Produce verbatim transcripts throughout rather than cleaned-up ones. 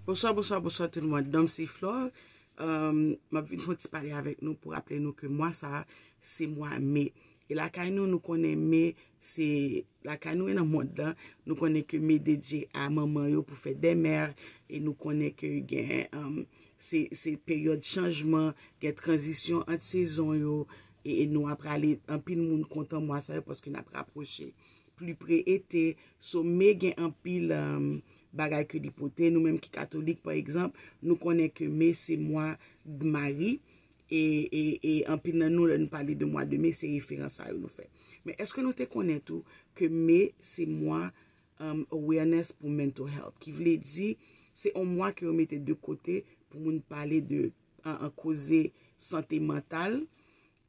Bonswa, bonswa, bonswa tout le monde. Non m se Flore. Um, m ap vin fè yon ti pale avèk nou pou raple nou ke mwa sa a, se mwa me. E lakay nou, nou konnen me, se lakay nou e nan mond lan, nou konnen ke me dedye a manman yo pou fèt dè mè, e nou konnen ke gen, um, se, se peryòd chanjman, gen tranzisyon ant sezon yo, e, e nou ap rale anpil moun kontan mwa sa yo paske n ap rapwoche pli pre ete. So, me gen anpil, um, bagay ke li pote. Nou menm ki katolik, pa egzanp, nou konnen ke me se mwa de Mari. E, e, e anpil nan nou, lè nou pale de mwa de me, se referans sa yo nou fè. Men èske nou te konnen tou ke me se mwa, um, awareness pou mental health, ki vle di se yon mwa ke yo mete de kote pou moun pale de, an, an koze sante mantal,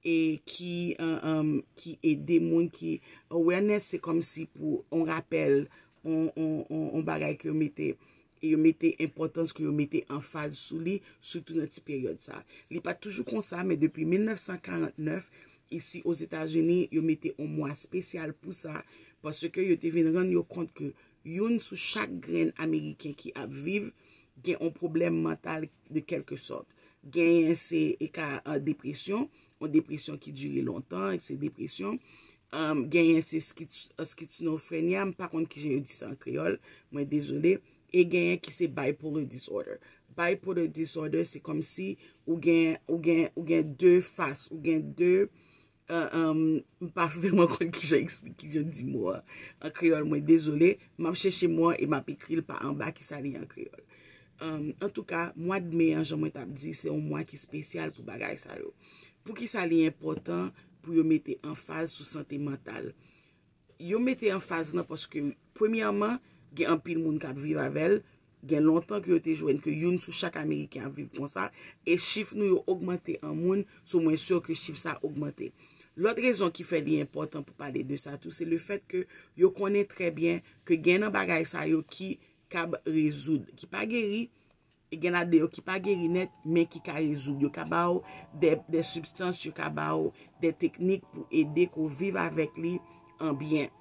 e ki, an, an, ki ede moun, ki awareness, se kòmsi pou on rapèl, on, on, on, on bagay ke yo mete, e yo mete enpòtans, ke yo mete anfaz sou li, sitou nan ti peryòd sa. Li pa t toujou konsa, men depi mil nèf san karant nèf, isi Ozetazini, yo mete on mwa espesyal pou sa, paske yo te vin rann yo kont ke youn sou chak grenn Ameriken ki ap viv gen on pwoblèm mantal de kèlke sòt. Genyen se e ka, uh, depresyon, on depresyon ki dire lontan, se depresyon. Um, genyen se skits-, skizofrenia, m pa konn kijan yo di sa an kreyòl, mwen dezole. E genyen ki se bipolar disorder. Bipolar disorder, se kòmsi ou gen, ou gen, ou gen de fas, ou gen de, uh, um, m pa vrèman konn kijan eksplike, kijan di mo a an kreyòl, mwen dezole. M ap chèche mo a e m ap ekri l pa anba kisa li ye an kreyòl. Um, antouka, mwa de me an, jan mwen t ap di, se yon mwa ki espesyal pou bagay sa yo. Poukisa li enpòtan pou yo mete anfaz sou sante mantal? Yo mete anfaz lan paske, premyèman, gen anpil moun k ap viv avè l, gen lontan ke yo te jwenn ke youn sou chak Ameriken ap viv konsa, e chif nou yo ogmante an moun, so mwen si ke chif sa ogmante. Lòt rezon ki fè li enpòtan pou pale de sa tou, se le fèt ke yo konnen trè byen ke gen nan bagay sa yo ki kab rezoud, ki pa geri, e gen ladan yo ki pa geri nèt, men ki ka rezoud. Yo ka ba w de, de sibstans, yo ka ba w de teknik pou ede ke w viv avèk li an byen.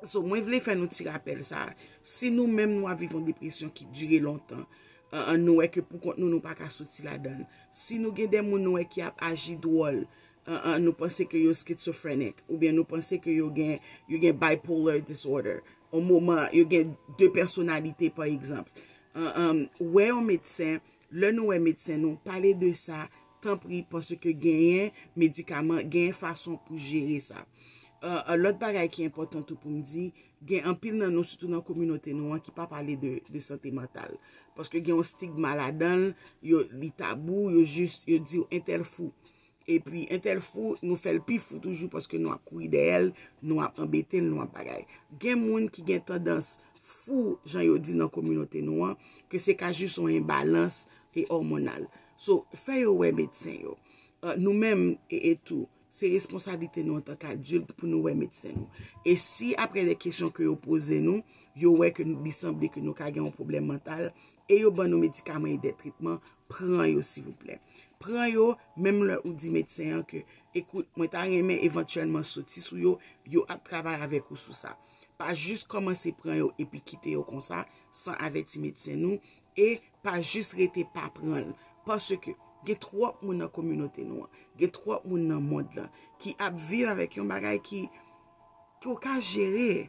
So, mwen vle fè nou ti rapèl sa. Si nou menm nou ap viv yon depresyon ki dire lontan, an, an, nou wè ke pou kont nou, nou pa ka soti ladan l. Si nou gen de moun nou wè ki ap aji dwòl, an, an, nou panse ke yo schizophrenic, oubyen nou panse ke yo gen, yo gen bipolar disorder, yon moman, yo gen de pèsonalite, pa egzanp. An, an, wè yon medsen, lè nou wè medsen nou, pale de sa, tanpri, paske genyen medikaman, genyen fason pou jere sa. An, an, lòt bagay ki enpòtan tou pou m di, gen anpil nan nou, sitou nan kominote nou an, ki pa pale de, de sante mantal. Paske gen yon stigma ladan l, yo, li tabou, yo jis, yo di w entèl fou. Epi entèl fou, nou fè l pi fou toujou paske nou ap kouri dèyè l, nou ap anbete l, nou ap bagay. Gen moun ki gen tandans fou, jan yo di nan kominote nou an, ke se ka jis yon enbalans e òmonal. So, fè yo wè medsen yo. Uh, nou menm, e, e tou, se responsablite nou antanke adilt pou nou wè medsen nou. E si apre de kesyon ke yo poze nou, yo wè ke nou, li sanble ke nou ka gen yon pwoblèm mantal, e yo ban nou medikaman e de tretman, pran yo, silvouplè. Pran yo, menm lè ou di medsen an ke, ekout, mwen ta renmen evantyèlman soti sou yo, yo ap travay avèk ou sou sa. Pa jis kòmanse pran yo epi kite yo konsa, san avèti medsen nou, e pa jis rete pa pran l. Paske gen twòp moun nan kominote nou an, gen twòp moun nan mond lan, ki ap viv avèk yon bagay ki, ki w ka jere.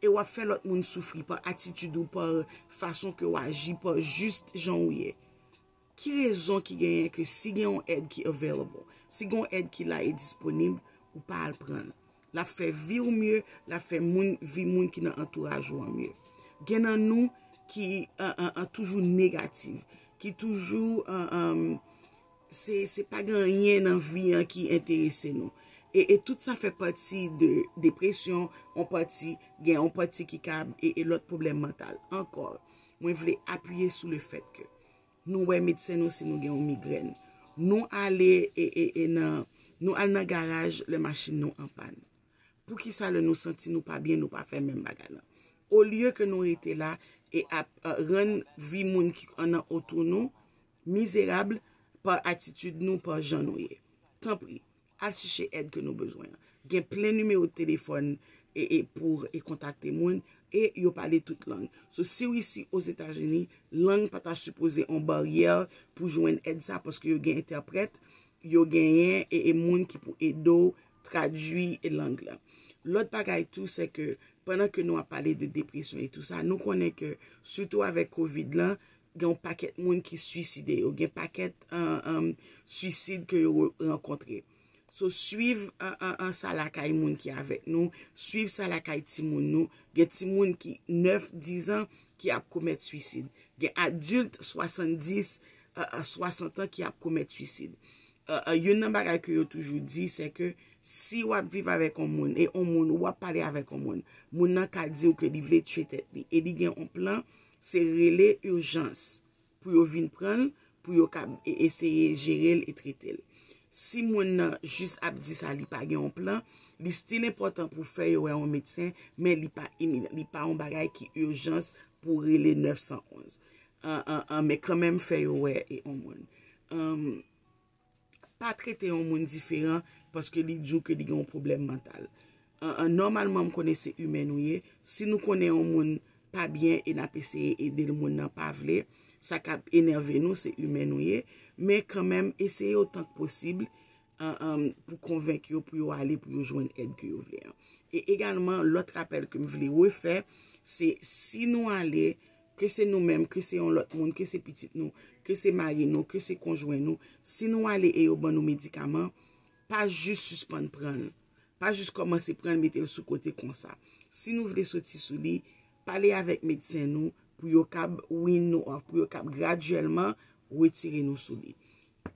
E w ap fè lòt moun soufri pa atitid ou, pa fason ke w aji, pa jis jan w ye. Ki rezon ki genyen ke si gen yon èd ki available, si gen yon èd ki la e disponib, ou pa al pran l? L ap fè vi w mye, l ap fè moun, vi moun ki nan antouraj ou an mye. Gen nan nou ki, an, an, an, toujou negatif, ki toujou, an, an, se, se pa gen anyen nan vi an ki enterese nou. E, e tout sa fè pati de depresyon, on pati, gen on pati ki ka, e, e lòt pwoblèm mantal. Ankò, mwen vle apiye sou le fèt ke nou wè medsen nou si nou gen yon migrèn. Nou ale, e, e, e nan, nou al nan garaj lè machin nou an pàn. Poukisa lè nou santi nou pa byen, nou pa fè menm bagay lan? Olye ke nou rete la e ap, uh, rann vi moun ki annan otou nou mizerab pa atitid nou, pa jan nou ye. Tanpri, al chèche èd ke nou bezwen an. Gen plen nimewo telefòn e, e pou e kontakte moun. e yo pale tout lang. So, si w isi Ozetazini, lang pa ta sipoze yon baryè pou jwenn èd sa, paske yo gen entèprèt, yo genyen e, e moun ki pou ede w tradui lang lan. Lòt bagay tou, se ke pandan ke nou ap pale de depresyon e tou sa, nou konnen ke, sitou avèk kovid lan, gen yon pakèt moun ki swiside yo, gen pakèt, um, um, swisid ke yo rankontre. So, swiv, uh, uh, uh, sa lakay moun ki avèk nou, swiv sa lakay timoun nou. Gen timoun ki nèf, diz an ki ap komèt swisid. Gen adilt swasanndis, uh, uh, swasant an ki ap komèt swisid. Uh, uh, youn nan bagay ke yo toujou di, se ke si w ap viv avèk yon moun, e yon moun, w ap pale avèk yon moun, moun nan ka di w ke li vle tye tèt li, e li gen yon plan, se rele ijans pou yo vin pran l, pou yo kab e-, eseye jere l e trete l. Si moun nan jis ap di sa, li pa gen yon plan, li still enpòtan pou fè yo wè yon medsen, men li pa imi-, li pa yon bagay ki ijans pou rele nèf san onz. An, an, an, men kanmenm fè yo wè e yon moun. An, pa trete yon moun diferan paske li di w ke li gen yon pwoblèm mantal. An, an, nòmalman, m konnen se imè nou ye. Si nou konnen yon moun pa byen e n ap eseye ede l, moun nan pa vle, sa k ap enève nou, se imè nou ye. Men kanmenm, eseye otan k posib, an, an, pou konvenk yo, pou yo ale, pou yo jwenn èd ke yo vle an. E egalman, lòt rapèl ke m vle refè, se si nou ale, ke se nou menm, ke se yon lòt moun, ke se pitit nou, ke se mari nou, ke se konjwen nou, si nou ale e yo ban nou medikaman, pa jis sispann pran l. Pa jis kòmanse pran l, mete l sou kote konsa. Si nou vle soti sou li, pale avèk medsen nou pou yo kab wean nou off, pou yo kab gradyèlman retire nou sou li.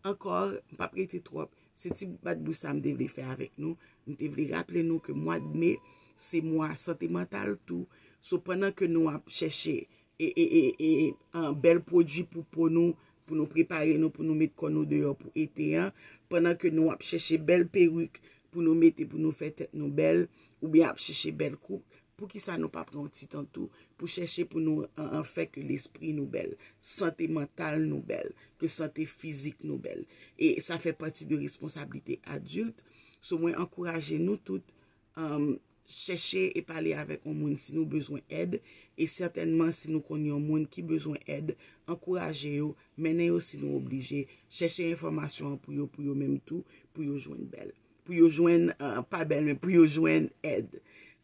Ankò, m p ap rete twòp. Se ti bat bouch sa m te vle fè avèk nou. M te vle raple nou ke mwa de me, se mwa sante mantal tou. So, pandan ke nou ap chèche e, e, e, e, an, bèl pwodui pou po nou, pou nou prepare nou, pou nou met kò nou deyò pou ete an, pandan ke nou ap chèche bèl perik pou nou mete, pou nou fè tèt nou bèl, oubyen ap chèche bèl koup, poukisa nou pa pran yon ti tan tou pou chèche pou nou, an, an, fè ke lespri nou bèl, sante mantal nou bèl, ke sante fizik nou bèl? E sa fè pati de responsablite adilt. So, mwen ankouraje nou tout, um, chèche e pale avèk yon moun si nou bezwen èd. E sètènman, si nou konn yon moun ki bezwen èd, ankouraje yo, mennen yo si nou oblije, chèche enfòmasyon an pou yo, pou yo menm tou, pou yo jwenn bèl. Pou yo jwenn, uh, pa bèl, men pou yo jwenn èd.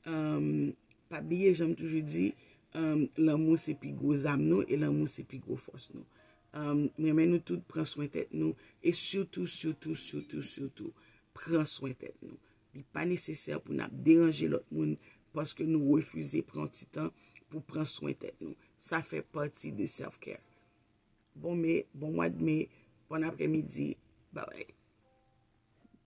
Um, pa bliye, jan m toujou di, um, lanmou se pi gwo zam nou e lanmou se pi gwo fòs nou. Um, m renmen nou tout, pran swen tèt nou e sitou, sitou, sitou, sitou, pran swen tèt nou. Li pa nesesè pou n ap deranje lòt moun paske nou refize pran ti tan pou pran swen tèt nou. Sa fè pati de self-care. Bon me, bon mwa de me, bon aprèmidi. Bye bye.